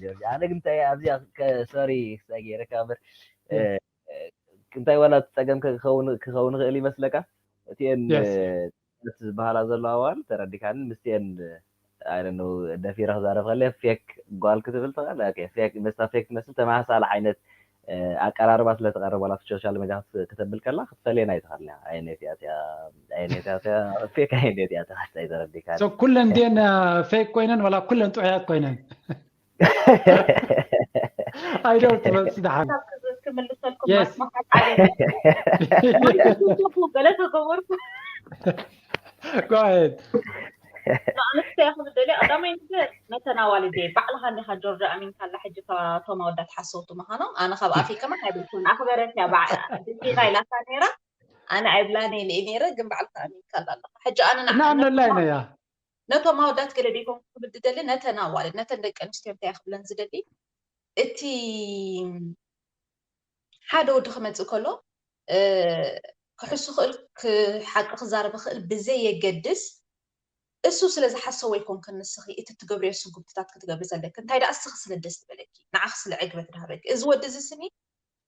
ጆርጅ። ኣነ ግን እንታይ ኣብዚኣ ሶሪ ክሳይ ገይረካ እምበር እንታይ ዋላ እቲ ፀገም ክኸውን ክኸውን ይኽእል ይመስለካ? እቲኤን ዝበሃላ ዘለዋ ዋል ተረዲካኒ ምስቲኤን ኣይደነው ደፊረ ክዛረብ ከለ ፌክ ጓል ክትብል ትኽእል። ፌክ ምስታ ፌክ ትመስል ተመሳሳሊ ዓይነት ኣቀራርባ ስለ ትቐርብ ዋላ ኣብቲ ሶሻል ሚድያ ክተብል ከላ ክትፈልየን ኣይትኽእልን እያ። ኣየነይቲ እያ እቲኣ ኣየነይቲ እያ እቲኣ ፌክ ኣየነይቲ እያ እቲኣ ሓሳይ ተረዲካኒ። ኩለን ድየን ፌክ ኮይነን ዋላ ኩለን ጥዑያት ኮይነን? ኣይደው ትመልስ ደሓን ክምልሰልኩም Yes. ማስማሓት ገለ ተገበርኩ Go ahead. ኣንስተያ ክብል ደልየ ቀዳማይ ነገር ነተን ኣዋልድ እየ ባዕልኻ እንዲኻ ጆርጆ ኣሚንካ ኣላ ሕጂ እቶም ኣወዳት ሓሰውቲ ምዃኖም ኣነ ካብ ኣፈይ ከማን ኣይብልኩን ኣኽበረት እያ ባዕ- ድሌና ኢላታ ነይራ ኣነ ኣይብላን እየ ልኢ ነይረ ግን ባዕልካ ኣሚንካ ኣላ ኣለኻ ሕጂ ኣነ ንዓ- እና ኣነላይ ነያ ነቶም ኣወዳት ገለ ደይኮንኩ ክብል ዝደሊ ነተን ኣዋልድ ነተን ደቂ ኣንስትዮ እንታይ ክብለን ዝደሊ እቲ ሓደ ወዲ ክመፅእ ከሎ እ፣ ክሕሱ ክእል ሓቂ ክዛረብ ክእል ብዘየገድስ እሱ ስለ ዝሓሰቦ ይኮንክን ንስኺ እቲ ትገብርዮ ስጉምትታት ክትገብሪ ዘለኪ እንታይ ደኣ እስኺ ስለ ደስ ዝበለኪ ንዓኺ ስለ ዕግበት ድሃበኪ እዚ ወዲ እዚ ስኒ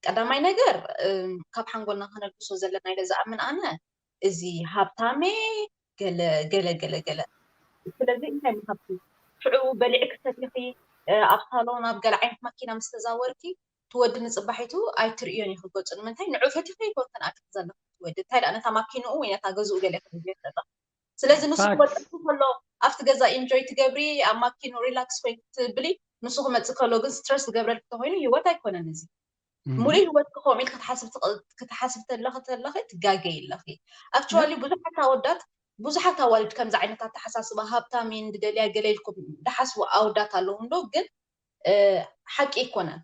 ቀዳማይ ነገር እም፣ ካብ ሓንጎልና ከነልግሶ ዘለና ኢለ ዝኣምን ኣነ እዚ ሃብታመ ገለ ገለ ገለ ገለ ስለዚ እንታይ ምሃብቲ ሽዑ በሊዕኪ ሰቲኺ እ፣ ኣብ ሳሎን ኣብ ገለ ዓይነት ማኪና ምስ ተዛወርኪ ትወዲ ንፅባሒቱ ኣይትርእዮን ኢኺ ገፁ ንምንታይ ንዑ ፈቲኺ ይኮንክን ኣትክ ዘለኺ ትወዲ እንታይ ደኣ ነታ ማኪንኡ ወይ ነታ ገዝኡ ገለ ክትብልዮ ከሎ ስለዚ ንሱ Facts. ክወፀልኪ ከሎ ኣብቲ ገዛ ኢንጆይ ትገብሪ ኣብ ማኪኑ ሪላክስ ኮይን ክትብሊ ንሱ ክመፅእ ከሎ ግን ስትረስ ዝገብረልኪ ተኮይኑ ህይወት ኣይኮነን እዚ ሙሉእ ህይወትኪ ከምኡ ኢልኪ ክትሓስብ ትቕ- ክትሓስብ ተለኺ ተለኺ ትጋገይ ኣለኺ ኣክቹዋሊ ብዙሓት ኣወዳት ብዙሓት ኣዋልድ ከምዚ ዓይነት ኣተሓሳስባ ሃብታም እየን ዝደልያ ገለ ኢልኩም ዝሓስቡ ኣወዳት ኣለዉ እንዶ ግን እ፣ ሓቂ ኣይኮነን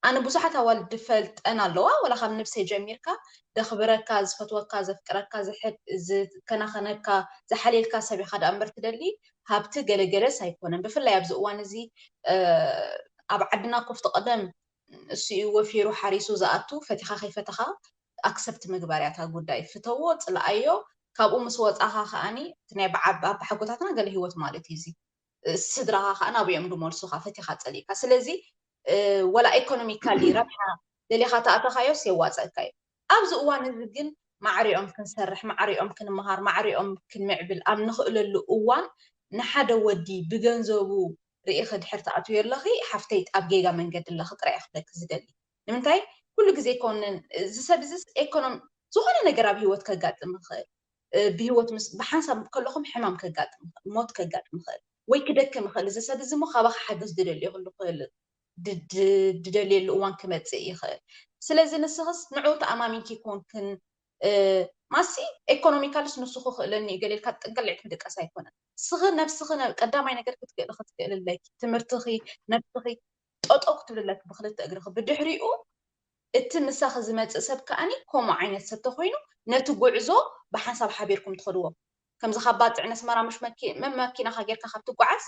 ኣነ ብዙሓት ኣዋልድ ዝፈልጠን ኣለዋ ወላ ካብ ነብሰይ ጀሚርካ ዘኽብረካ ዝፈትወካ ዘፍቅረካ ዝሕብ- ዝከናኸነካ ዝሓልየልካ ሰብ ኢኻ ደኣ እምበር ትደሊ ሃብቲ ገለገለስ ኣይኮነን ብፍላይ ኣብዚ እዋን እዚ እ፣ ኣብ ዓድና ኮፍቲ ቀደም እሱ እዩ ወፊሩ ሓሪሱ ዝኣቱ ፈቲኻ ከይፈተኻ ኣክሰፕት ምግባር እያ እታ ጉዳይ ፍተዎ ፅልኣዮ ካብኡ ምስ ወፃኻ ከኣኒ እቲ ናይ በዓብ ኣባሓጎታትና ገለ ህይወት ማለት እዩ እዚ እ፣ ስድራኻ ከኣ ናብኦም ዝመልሱኻ ፈቲኻ ፀሊእካ ስለዚ እ፣ ወላ ኢኮኖሚካሊ ረብሓ ደሊኻ ተኣተኻዮስ የዋፀእካ እዩ ኣብዚ እዋን እዚ ግን ማዕሪኦም ክንሰርሕ ማዕሪኦም ክንመሃር ማዕሪኦም ክንምዕብል ኣብ ንኽእለሉ እዋን ንሓደ ወዲ ብገንዘቡ ርኢኺ ድሕር ትኣትውዮ ኣለኺ ሓፍተይ ኣብ ጌጋ መንገዲ ኣለኺ ጥራይ እየ ክብለኪ ዝደሊ ንምንታይ ኩሉ ግዜ ይኮንን እዚ ሰብ እዚ ኤኮኖም ዝኾነ ነገር ኣብ ህይወት ከጋጥም ይኽእል እ፣ ብህይወት ምስ ብሓንሳብ ከለኹም ሕማም ከጋጥም ይኽእል ሞት ከጋጥም ይኽእል ወይ ክደክም ይኽእል እዚ ሰብ እዚ ሞ ካባኻ ሓገዝ ድደልዮ ክሉ ክእል ድ- ድ- ድደልየሉ እዋን ክመፅእ ይኽእል ስለዚ ንስኽስ ንዑ ተኣማሚንኪ ይኮንክን እ፣ ማሲ ኤኮኖሚካልስ ንሱ ክኽእለኒ እዩ ገሌልካ ጥንቅልዒት ምድቀስ ኣይኮነን ስኺ ነብስኺ ነ- ቀዳማይ ነገር ክትክእሊ ክትክእልለኪ ትምህርትኺ ነብስኺ ጠጠው ክትብልለኪ ብክልተ እግርኺ ብድሕሪኡ እቲ ምሳኺ ዝመፅእ ሰብ ከኣኒ ከምኡ ዓይነት ሰብ ተኮይኑ ነቲ ጉዕዞ ብሓንሳብ ሓቢርኩም ትኸድዎ ከምዚ ካብ ባፅዕ ነስመራ ምሽ መኪ- መ- መኪናኻ ጌርካ ካብ ትጓዓዝ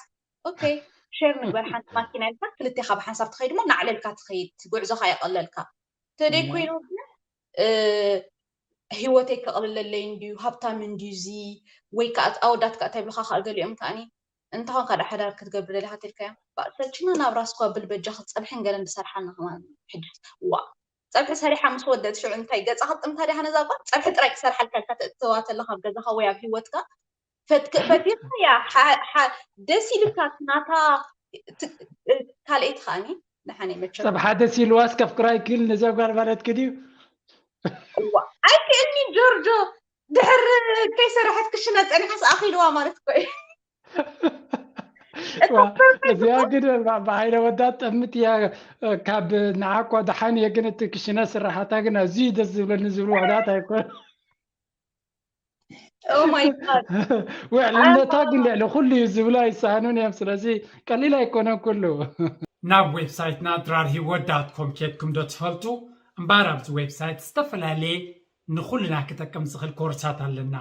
ኦኬ ሼር ንግበር ሓንቲ ማኪና ኢልካ ክልቴኻ ብሓንሳብ ትኸይድ ሞ ናዕለልካ ትኸይድ ጉዕዞኻ የቐለልካ ተደይ ኮይኑ ግን እ፣ ህይወተይ ከቕልለለይ እንድዩ ሃብታም እንድዩ እዚ ወይ ከዓ ኣወዳት ከዓ እንታይ ብልካ ከዓ ገሊኦም ከዓኒ እንተኾንካ ዳ ሓዳር ክትገብር ደሊካ ተልካያ ሰልችና ናብ ራስኳ ብል በጃ ክትፀብሕን ገለን ዝሰርሓና ከማን ሕጂ ዋ ፀብሒ ሰሪሓ ምስ ወደት ሽዑ እንታይ ገፃ ክጥምታ ዲኻ ነዛ ጓል ፀብሒ ጥራይ ክሰርሓልካ ኢልካ ተእትዋ ተለካ ኣብ ገዛኻ ወይ ኣብ ህይወትካ ፈትክ- ፈቲኻ ያ ሓ- ሓ- ደስ ኢልካ ናታ ት- ካልኣይቲ ከዓኒ ንሓነ መቸ ሰብ ሓደ ሲልዋስ ከፍቅራ ይክእል ነዚያ ጓል ማለት ክድዩ እዋ ኣይክእልኒ ጆርጆ ድሕር ከይሰራሐት ክሽነ ፀኒሓስ ኣኺልዋ ማለት እኮ እዩ እዚኣ ግን ብሓይለ ወዳት ጠምት እያ ካብ ንዓኳ ደሓን እየ ግን እቲ ክሽነ ስራሓታ ግን ኣዝዩ ደስ ዝብለኒ ዝብሉ ውሕዳት ኣይኮን Oh my God. ውዕልነታ ግን ልዕሊ ኩሉ እዩ ዝብሉ ኣይሰኣኑን እዮም ስለዚ ቀሊል ኣይኮነን ኩሉ ናብ ዌብሳይትና ድራር ሂወት ዳት ኮም ኬድኩም ዶ ትፈልጡ? እምበኣር ኣብዚ ዌብሳይት ዝተፈላለየ ንኹልና ክጠቅም ዝኽእል ኮርሳት ኣለና።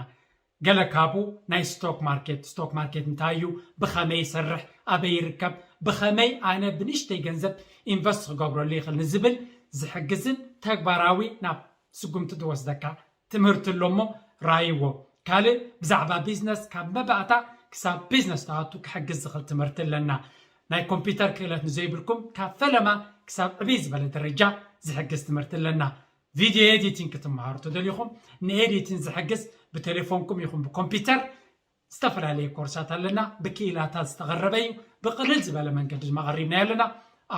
ገለ ካብኡ ናይ ስቶክ ማርኬት፣ ስቶክ ማርኬት እንታይ እዩ፣ ብኸመይ ይሰርሕ፣ ኣበይ ይርከብ፣ ብኸመይ ኣነ ብንእሽተይ ገንዘብ ኢንቨስት ክገብረሉ ይኽእል ንዝብል ዝሕግዝን ተግባራዊ ናብ ስጉምቲ ዝወስደካ ትምህርቲ ኣሎ እሞ ራይዎ። ካልእ ብዛዕባ ቢዝነስ ካብ መባእታ ክሳብ ቢዝነስ ትኣቱ ክሕግዝ ዝኽእል ትምህርቲ ኣለና። ናይ ኮምፒውተር ክእለት ንዘይብልኩም ካብ ፈለማ ክሳብ ዕብይ ዝበለ ደረጃ ዝሕግዝ ትምህርቲ ኣለና። ቪድዮ ኤዲቲንግ ክትመሃሩ ተደሊኹም ንኤዲቲንግ ዝሕግዝ ብቴሌፎንኩም ይኹን ብኮምፒውተር ዝተፈላለዩ ኮርሳት ኣለና። ብክኢላታት ዝተቐረበ እዩ። ብቕልል ዝበለ መንገዲ ድማ ቀሪብናዮ ኣለና።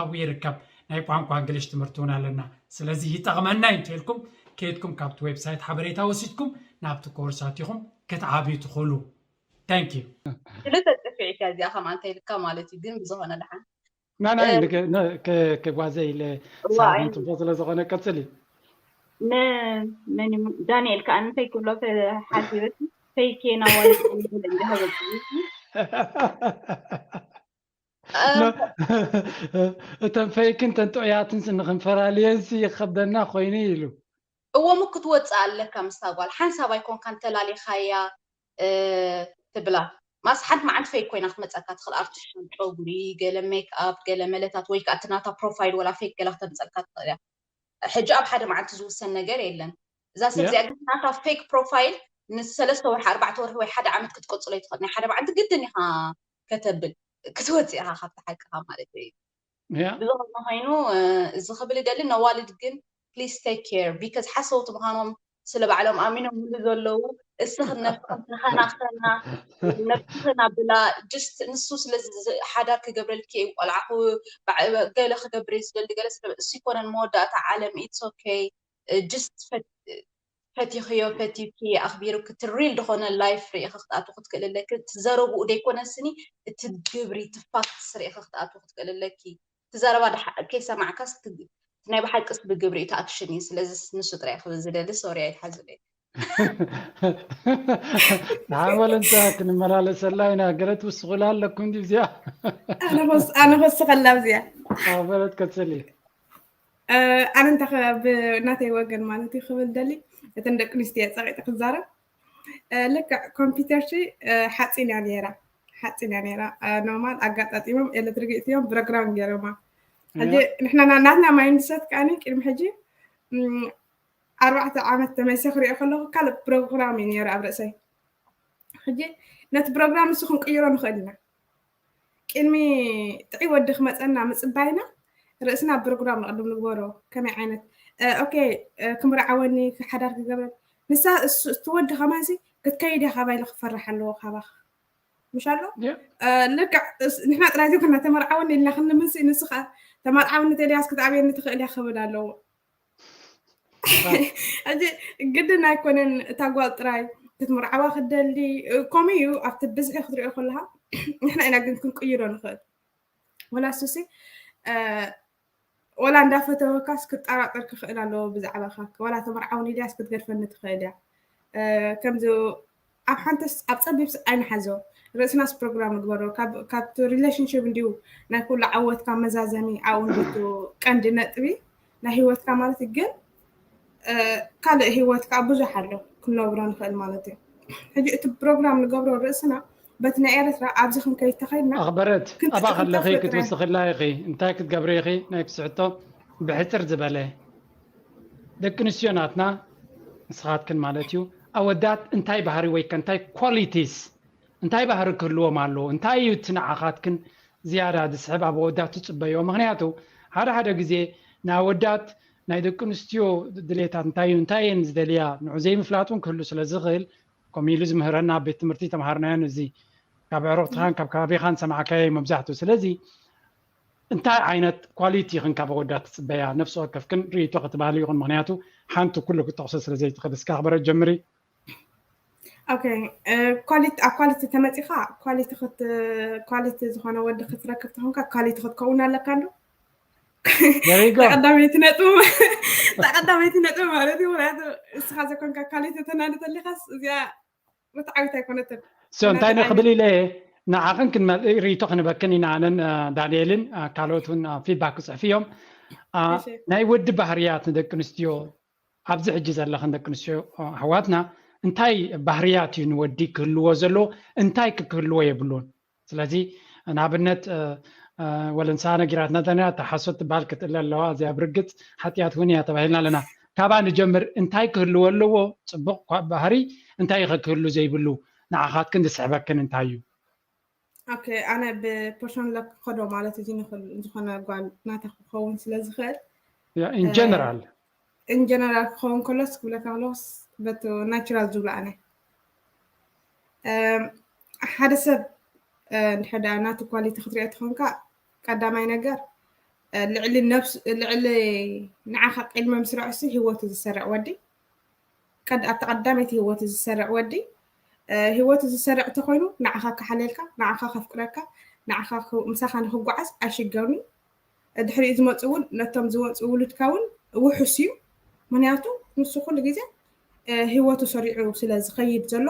ኣብኡ ይርከብ። ናይ ቋንቋ እንግሊሽ ትምህርቲ እውን ኣለና። ስለዚ ይጠቕመና እዩ እንተልኩም ከይድኩም ካብቲ ዌብሳይት ሓበሬታ ወሲድኩም ናብቲ ኮርሳት ኢኹም ክትዓብዩ ትኽእሉ። Thank you። ክልተ ጥፊዒካ እዚኣ ከም ኣንተ ኢልካ ማለት እዩ ግን ብዝኾነ ደሓን ናናይ ክጓዘ ኢለ ሰዓት ንትቦ ስለ ዝኾነ ቀፅሊ። ንመን ዳንኤል ከዓ እንታይ ክብሎ ሓሲበ ፈይኬ ናዋል እንዳሃበ እተን ፈይክን ተን ጥዑያትን ንክንፈላልየን ይከብደና ኮይኑ ኢሉ። እወ ክትወፅእ ኣለካ ምስታ ጓል ሓንሳብ ኣይኮንካ እንተላሊኻያ ትብላ ማስ ሓንቲ መዓልቲ ፌክ ኮይና ክትመፀካ ትኽእል። ኣርቲፊሻል ጨጉሪ፣ ገለ ሜክ ኣፕ፣ ገለ መለታት ወይ ከዓ እቲ ናታ ፕሮፋይል ወላ ፌክ ገላ ክተምፀካ ትኽእል እያ። ሕጂ ኣብ ሓደ መዓልቲ ዝውሰን ነገር የለን። እዛ ሰብ እዚኣ ግን ናታ ፌክ ፕሮፋይል ንሰለስተ ወርሒ ኣርባዕተ ወርሒ ወይ ሓደ ዓመት ክትቀፅሎ ይትኽእል። ናይ ሓደ መዓልቲ ግድን ኢኻ ከተብል ክትወፅእ ኢኻ ካብቲ ሓቅኻ ማለት እዩ። ብዝኾነ ኮይኑ እዚ ክብል ይደሊ ነዋልድ ግን please take care because ሓሰውቲ ምዃኖም ስለ ባዕሎም ኣሚኖምሉ ዘለዉ እስኽን ነብስኽን ተኸናኸና ነብስኽን ኣብላ just ንሱ ስለ ሓዳር ክገብረልኪ ቆልዓ ገለ ክገብር ዝደሊ ገለ እሱ ይኮነን መወዳእታ ዓለም it's okay just ፈቲኽዮ ፈቲኪ ኣኽቢሩኪ እቲ real ዝኾነ life ርኢኺ ክትኣትዊ ክትክእሊ ኣለኪ። እቲ ዘረብኡ ደይኮነ ስኒ እቲ ግብሪ እቲ facts ርኢኺ ክትኣትዊ ክትክእሊ ኣለኪ። እቲ ዘረባ ከይሰማዕካስ ናይ ብሓቅስ ብግብሪ እቲ ኣክሽን እዩ። ስለዚ ንሱ ጥራይ ክብል ዝደሊ sorry ኣይትሓዝለይ። ሓመል እንተ ክንመላለሰላ ኢና ገለ ትውስኹላ ኣለኩም ድዩ እዚኣ? ኣነ ክወስኸላ ኣብዚኣ። በለት ቀፅሊ። ኣነ እንተ ብናተይ ወገን ማለት እዩ ክብል ደሊ እተን ደቂ ኣንስትዮ ፀቂጠ ክዛረብ ልክዕ ኮምፒውተር ሲ ሓፂን እያ ነይራ ሓፂን እያ ነይራ normal ኣጋጣጢሞም ኤሌክትሪክ እትዮም ፕሮግራም ገይሮማ ሕጂ ንሕና ናትና ማይንድሰት ከዓኒ ቅድሚ ሕጂ ኣርባዕተ ዓመት ተመልሰ ክሪኦ ከለኩ ካልእ ፕሮግራም እዩ ነይሩ ኣብ ርእሰይ ሕጂ ነቲ ፕሮግራም ንሱ ክንቅይሮ ንኽእል ኢና ቅድሚ ጥዑይ ወዲ ክመፀና ምፅባይና ርእስና ፕሮግራም ንቅድም ንግበሮ ከመይ ዓይነት ኦኬ ክምርዓወኒ ሓዳር ክገብር ንሳ እቲ ወዲ ከማንሲ ክትከይድ እያ ካባይ ክፈርሕ ኣለዎ ካባኽ ምሽ ኣሎ ልክዕ ንሕና ጥራይ ዘይኮና ተመርዓወኒ ኢልና ክንምንሲ ንሱ ከዓ ተመርዓወኒ ተልያስ ክትኣብየኒ ትኽእል እያ ክብል ኣለዎ ሕጂ ግድን ኣይኮነን እታ ጓል ጥራይ ክትምርዓዋ ክደሊ ከምኡ እዩ ኣብቲ ብዝሒ ክትሪኦ ከለካ ንሕና ኢና ግን ክንቅይሮ ንኽእል ወላ እሱሲ ወላ እንዳፈተወካስ ክጠራጠር ክኽእል ኣለዎ ብዛዕባካ ወላ ተመርዓውኒ ድያስ ክትገድፈኒ ትኽእል እያ ከምዚ ኣብ ሓንተስ ኣብ ፀቢብ ኣይንሓዞ ርእስናስ ፕሮግራም ንግበሮ ካብቲ relationship እንዲዩ ናይ ኩሉ ዓወትካ መዛዘሚ ኣብኡ እንዲቱ ቀንዲ ነጥቢ ናይ ህይወትካ ማለት እዩ ግን ካልእ ህይወት ከዓ ብዙሕ ኣሎ ክንነብሮ ንኽእል ማለት እዩ ሕጂ እቲ ፕሮግራም ንገብሮ ርእስና በቲ ናይ ኤርትራ ኣብዚ ክንከይድ ተኸይድና ኣኽበረት ኣባ ከለኺ ክትውስኽላ ኢኺ እንታይ ክትገብሪ ኢኺ ናይ ክስሕቶ ብሕፅር ዝበለ ደቂ ኣንስትዮ ናትና ንስኻትክን ማለት እዩ ኣወዳት እንታይ ባህሪ ወይ ከ እንታይ ኳሊቲስ እንታይ ባህሪ ክህልዎም ኣለዎ እንታይ እዩ እቲ ንዓኻትክን ዝያዳ ዝስሕብ ኣብ ኣወዳት ትፅበዮ ምክንያቱ ሓደ ሓደ ግዜ ንኣወዳት ናይ ደቂ ኣንስትዮ ድሌታት እንታይ እዩ እንታይ እየን ዝደልያ ንዑ ዘይምፍላጥ እውን ክህሉ ስለ ዝኽእል ከምኡ ኢሉ ዝምህረና ኣብ ቤት ትምህርቲ ተምሃርናዮን እዚ ካብ ዕሩቕትኻን ካብ ከባቢኻን ሰማዕካዮ መብዛሕትኡ ስለዚ እንታይ ዓይነት ኳሊቲ ይኽን ካብ ኣወዳት ትፅበያ ነፍሲ ወከፍክን ርእይቶ ክትባህል ይኹን ምክንያቱ ሓንቲ ኩሉ ክትጠቕሶ ስለ ዘይትኽእል እስካ ክበረ ጀምሪ ኦኬ ኳሊቲ ኣብ ኳሊቲ ተመፂኻ ኳሊቲ ኳሊቲ ዝኾነ ወዲ ክትረክብ ተኾንካ ኳሊቲ ክትከውን ኣለካ ዶ ተቀዳመይቲ ነጥቢ ተቀዳመይቲ ነጥቢ ማለት እዩ ምክንያቱ እስኻ ዘኮንካ ኳሊቲ ተናዲ ተሊኻስ እዚኣ ርትዓዊት ኣይኮነትን ሶ እንታይ ንክብል ኢለ ንዓኽን ክንመልእ ርእይቶ ክንበክን ኢና ኣነን ዳንኤልን ካልኦት እውን ፊድባክ ክፅሕፍ እዮም ናይ ወዲ ባህርያት ንደቂ ኣንስትዮ ኣብዚ ሕጂ ዘለኽን ደቂ ኣንስትዮ ኣሕዋትና እንታይ ባህርያት እዩ ንወዲ ክህልዎ ዘለዎ፣ እንታይ ክህልዎ የብሉን። ስለዚ ንኣብነት ወለንሳ ነጊራትና ዘና ተሓሶት ትበሃል ክትእለ ኣለዋ። እዚኣ ብርግፅ ሓጢኣት እውን እያ ተባሂልና ኣለና። ካባ ንጀምር። እንታይ ክህልዎ ኣለዎ? ፅቡቕ ባህሪ እንታይ ኢኸ ክህሉ ዘይብሉ ንዓኻትክን ዝስዕበክን እንታይ እዩ? ኦኬ፣ ኣነ ብፐርሶን ለክ ከዶ ማለት እዚ ንኽእል ዝኾነ ጓል ናታ ክኸውን ስለ ዝኽእል ኢን ጀነራል ኢን ጀነራል ክኸውን ከሎስ ክብለካ ከሎስ በቲ ናቹራል ዝብሎ ኣነ ሓደ ሰብ እንድሕር ደኣ ናቱ ኳሊቲ ክትሪኦ ተኾንካ ቀዳማይ ነገር ልዕሊ ነብስ ልዕሊ ንዓኻ ቅድሚ ምስራዕሲ ህይወቱ ዝሰርዕ ወዲ ቀድ ኣብቲ ቀዳመይቲ ህይወቱ ዝሰርዕ ወዲ ህይወቱ ዝሰርዕ ተኮይኑ ንዓኻ ክሓለልካ ንዓኻ ከፍቅረካ ንዓኻ ምሳኻ ንክጓዓዝ ኣይሽገርኒ ድሕሪኡ ዝመፁ እውን ነቶም ዝመፁ ውሉድካ እውን ውሑስ እዩ ምክንያቱ ንሱ ኩሉ ግዜ ህይወቱ ሰሪዑ ስለ ዝኸይድ ዘሎ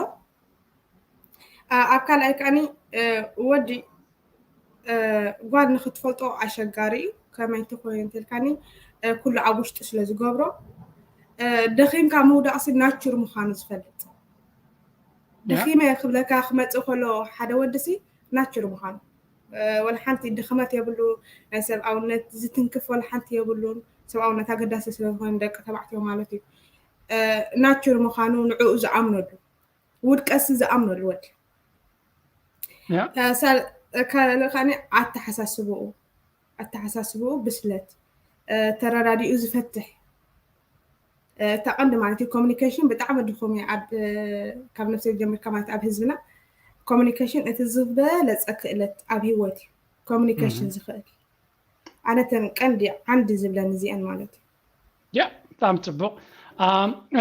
ኣብ ካልኣይ ከዓኒ ወዲ ጓል ንክትፈልጦ ኣሸጋሪ እዩ ከመይ ትኮይኑ እንተልካኒ ኩሉ ኣብ ውሽጡ ስለ ዝገብሮ ደኺምካ ምውዳቅሲ ናቹር ምዃኑ ዝፈልጥ ደኺመ ክብለካ ክመፅእ ከሎ ሓደ ወድሲ ናቹር ምዃኑ ወላ ሓንቲ ድኽመት የብሉ ናይ ሰብኣውነት ዝትንክፍ ወላ ሓንቲ የብሉን ሰብኣውነት ኣገዳሲ ስለዝኮነ ደቂ ተባዕትዮ ማለት እዩ ናቹር ምዃኑ ንዕኡ ዝኣምነሉ ውድቀትሲ ዝኣምነሉ ወዲ ካልእ ከዓኒ ኣተሓሳስብኡ ኣተሓሳስብኡ ብስለት ተረዳዲኡ ዝፈትሕ እታ ቀንዲ ማለት እዩ ኮሚኒኬሽን ብጣዕሚ ድኹም እዩ ኣብ ካብ ነፍሰ ጀምርካ ማለት ኣብ ህዝብና ኮሚኒኬሽን እቲ ዝበለፀ ክእለት ኣብ ህይወት እዩ ኮሚኒኬሽን ዝኽእል ኣነተን ቀንዲ ዓንዲ ዝብለን እዚአን ማለት እዩ ያ ብጣዕሚ ፅቡቅ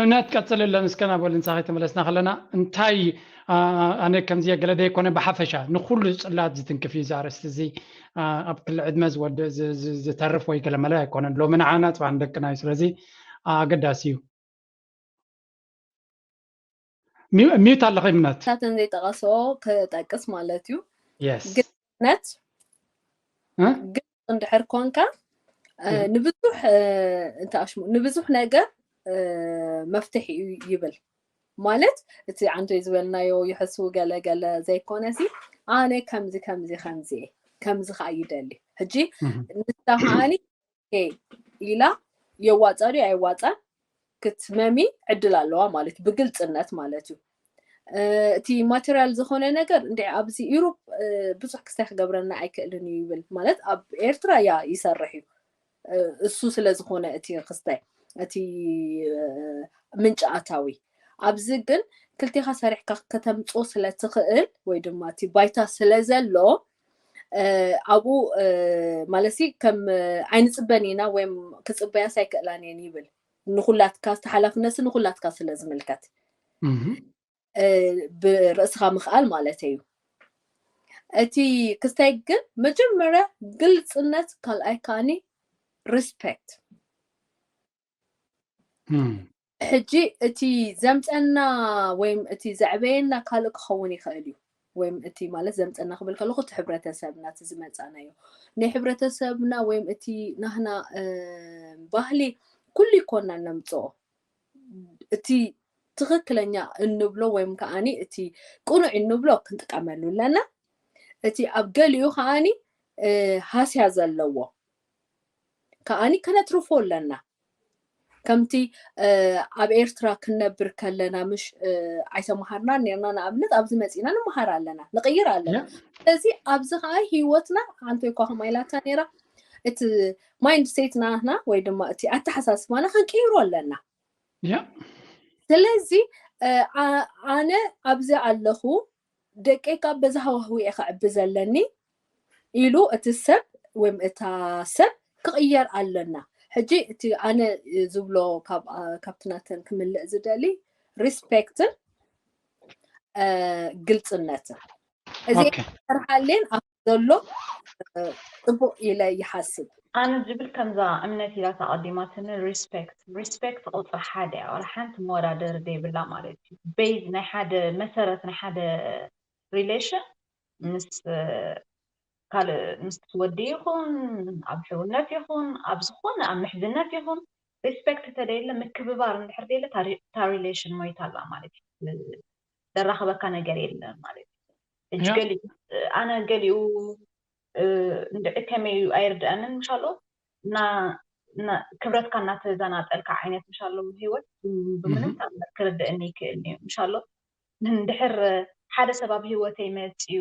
እምነት ቀፅልለን እስከ ናብ ወልንሳ ከይተመለስና ከለና እንታይ ኣነ ከምዚ ገለ ዘይኮነ ብሓፈሻ ንኩሉ ፅላት ዝትንክፍ እዩ ዝኣረስቲ እዚ ኣብ ክሊ ዕድመ ዝወድእ ዝተርፍ ወይ ገለ መለ ኣይኮነን ሎሚ ንዓና ፅባሕ ንደቅና እዩ ስለዚ ኣገዳሲ እዩ ሚዩት ኣለኺ እምነት ታተን ዘይጠቐስኦ ክጠቅስ ማለት እዩ የስ ግልፅነት ግልፅ እንድሕር ኮንካ ንብዙሕ እንታይ ኣሽሙ ንብዙሕ ነገር መፍትሒ እዩ ይብል ማለት እቲ ዓንቶይ ዝበልናዮ ይሕስው ገለ ገለ ዘይኮነ ሲ ኣነ ከምዚ ከምዚ ከምዚ እየ ከምዚ ከዓ ይደሊ ሕጂ ንሳ ከዓኒ ኢላ የዋፃ ድዩ ኣይዋፃን ክትመሚ ዕድል ኣለዋ ማለት እዩ ብግልፅነት ማለት እዩ እቲ ማቴሪያል ዝኾነ ነገር እንደ ኣብዚ ኢሮፕ ብዙሕ ክስታይ ክገብረና ኣይክእልን እዩ ይብል ማለት ኣብ ኤርትራ ያ ይሰርሕ እዩ እሱ ስለ ዝኾነ እቲ ክስታይ እቲ ምንጭ ኣታዊ ኣብዚ ግን ክልቴኻ ሰሪሕካ ከተምፅኦ ስለ ትኽእል ወይ ድማ እቲ ባይታ ስለ ዘሎ ኣብኡ ማለትሲ ከም ኣይንፅበን ኢና ወይም ክፅበያስ ኣይክእላን እየን ይብል ንኩላትካ ተሓላፍነት ንኩላትካ ስለ ዝምልከት ብርእስኻ ምኽኣል ማለት እዩ እቲ ክስታይ ግን መጀመርያ ግልፅነት ካልኣይ ከዓኒ ሪስፔክት ሕጂ እቲ ዘምፀና ወይም እቲ ዘዕበየና ካልእ ክኸውን ይኽእል እዩ ወይም እቲ ማለት ዘምፀና ክብል ከለኩ እቲ ሕብረተሰብና እቲ ዝመፃናዮ ናይ ሕብረተሰብና ወይም እቲ ናህና ባህሊ ኩሉ ይኮና ነምፅኦ እቲ ትኽክለኛ እንብሎ ወይም ከዓኒ እቲ ቅኑዕ እንብሎ ክንጥቀመሉ ኣለና እቲ ኣብ ገሊኡ ከዓኒ ሃስያ ዘለዎ ከዓኒ ከነትርፎ ኣለና ከምቲ ኣብ ኤርትራ ክንነብር ከለና ምሽ ኣይተመሃርና ነርና ንኣብነት ኣብዚ መፂና ንምሃር ኣለና ንቅይር ኣለና ስለዚ ኣብዚ ከዓ ህይወትና ኣንተ እኳ ከማይላታ ነራ እቲ ማይንድ ሴት ናትና ወይ ድማ እቲ ኣተሓሳስባና ክንቅይሮ ኣለና ስለዚ ኣነ ኣብዚ ኣለኹ ደቀይ ካብ በዚ ሃዋህው እየ ክዕቢ ዘለኒ ኢሉ እቲ ሰብ ወይም እታ ሰብ ክቕየር ኣለና ሕጂ እቲ ኣነ ዝብሎ ካብቲ ናተን ክምልእ ዝደሊ ሪስፔክትን ግልፅነትን እዚ ሰርሓሌን ኣብ ዘሎ ፅቡቅ ኢለ ይሓስብ ኣነ ዝብል ከምዛ እምነት ኢላ ተቐዲማትኒ ሪስፔክት ሪስፔክት ቁፅሪ ሓደ እያ ዋላ ሓንቲ መወዳደሪ ዘይብላ ማለት እዩ ቤዝ ናይ ሓደ መሰረት ናይ ሓደ relation ምስ ካልእ ምስ ወዲ ይኹን ኣብ ሕውነት ይኹን ኣብ ዝኾነ ኣብ ምሕዝነት ይኹን ሪስፔክት ተደየለ ምክብባር እንድሕር ደየለ እታ relation ሞይታ ኣላ ማለት እዩ። ዘራኸበካ ነገር የለን ማለት እዩ። ሕጂ ገሊኡ ኣነ ገሊኡ እንድዒ ከመይ እዩ ኣይርድኣንን ምሻሎ ክብረትካ እናተዘናጠልካ ዓይነት ምሻሎ ህይወት ብምንም ክርድእኒ ይክእል እዩ ምሻሎ እንድሕር ሓደ ሰብ ኣብ ህይወተይ መፅዩ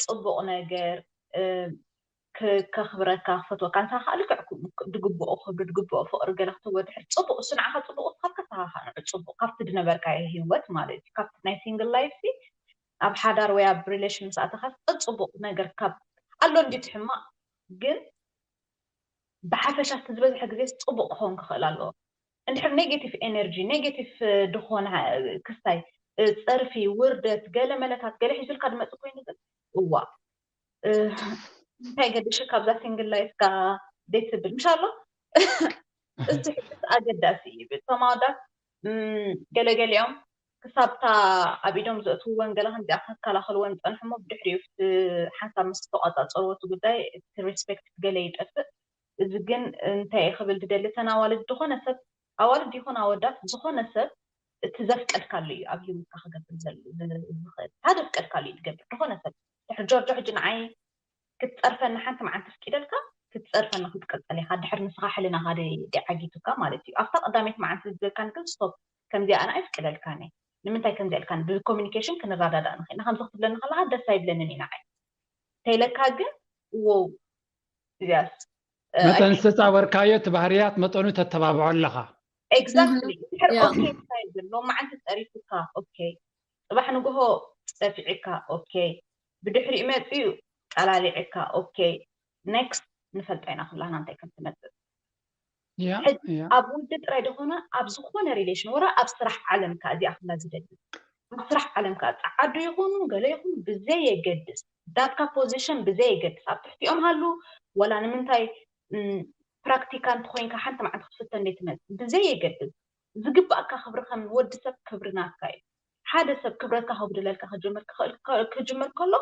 ፅቡቕ ነገር ከኽብረካ ክፈትወካ እንተ ከዓ ልክዕ ድግብኦ ክብሪ ድግብኦ ፍቕሪ ገለ ክትህቦ ድሕር ፅቡቕ እሱ ንዓኻ ፅቡቕ ካብ ከሳኻኻ ንዑ ፅቡቕ ካብቲ ድነበርካዮ ህይወት ማለት እዩ ካብቲ ናይ ሲንግል ላይፍ ኣብ ሓዳር ወይ ኣብ relation ምስ ኣተኻስ ፅቡቕ ነገር ካብ ኣሎ እንዲ ሕማቕ ግን ብሓፈሻ እቲ ዝበዝሐ ግዜ ፅቡቕ ክኸውን ክኽእል ኣለዎ እንድሕር negative energy negative ዝኾነ ክስታይ ፀርፊ ውርደት ገለ መለታት ገለ ሒዙልካ ድመፅእ ኮይኑ ግን እዋ እንታይ ገድሽ ካብዛ ሲንግል ላይፍ ካ ደይ ትብል ምሽ ኣሎ እዚ ሕትት ኣገዳሲ እዩ እቶም ኣወዳት ገለገሊኦም ክሳብታ ኣብ ኢዶም ዘእትውወን ገለ ከምዚኣ ከከላኸልወን ዝፀንሑ እሞ ብድሕሪኡ ሓንሳብ ምስ ተቋፃፀርዎ እቲ ጉዳይ እቲ ሪስፔክት ገለ ይጠፍእ እዚ ግን እንታይ ክብል ድደሊ እተን ኣዋልድ ዝኾነ ሰብ ኣዋልድ ይኹን ኣወዳት ዝኾነ ሰብ እቲ ዘፍቀድካሉ እዩ ኣብ ህይወትካ ክገብር ዝኽእል እታ ዘፍቀድካሉ እዩ ዝገብር ዝኾነ ሰብ ድሕር ጆርጆ ሕጂ ንዓይ ክትፀርፈኒ ሓንቲ መዓልቲ ፍቂደልካ ክትፀርፈኒ ክትቀፀል ኢኻ ድሕር ንስኻ ሕልናኻ ደዓጊቱካ ማለት እዩ ኣብታ ቀዳመይቲ መዓልቲ ዝብለካኒ ግን ስቶፕ ከምዚኣ ኣነ ኣይፍቅደልካን እየ ንምንታይ ከምዚ ኢልካኒ ብኮሚኒኬሽን ክንረዳዳእ ንኽእል ኢና ከምዚ ክትብለኒ ከለካ ደስ ኣይብለንን እዩ ንዓይ እንተኢለካ ግን wow yes መጠን ዝተፃወርካዮ እቲ ባህርያት መጠኑ ተተባብዖ ኣለኻ exactly ድሕር okay እንታይ ይብል ሎማዓንቲ ፀሪፉካ okay ፅባሕ ንግሆ ፀፊዕካ okay ብድሕሪኡ መፅኡ ጠላሊዕካ okay next ንፈልጦ ኢና ኩላና እንታይ ከም ትመፅእ ያ ያ ኣብ ውዲ ጥራይ ደኾነ ኣብ ዝኾነ relation ወላ ኣብ ስራሕ ዓለም ከ እዚኣ ኩላ ዝደሊ ኣብ ስራሕ ዓለም ከ ፃዓዱ ይኹኑ ገለ ይኹኑ ብዘየገድስ ዳትካ position ብዘየገድስ ኣብ ትሕቲኦም ሃሉ ወላ ንምንታይ ፕራክቲካንት ኮይንካ ሓንቲ መዓልቲ ክትፍተን ደይ ትመፅእ ብዘየገድስ ዝግባእካ ክብሪ ከም ወዲ ሰብ ክብሪ ናትካ እዩ ሓደ ሰብ ክብረትካ ከጉድለልካ ክጅምር ክኽእል ክጅምር ከሎ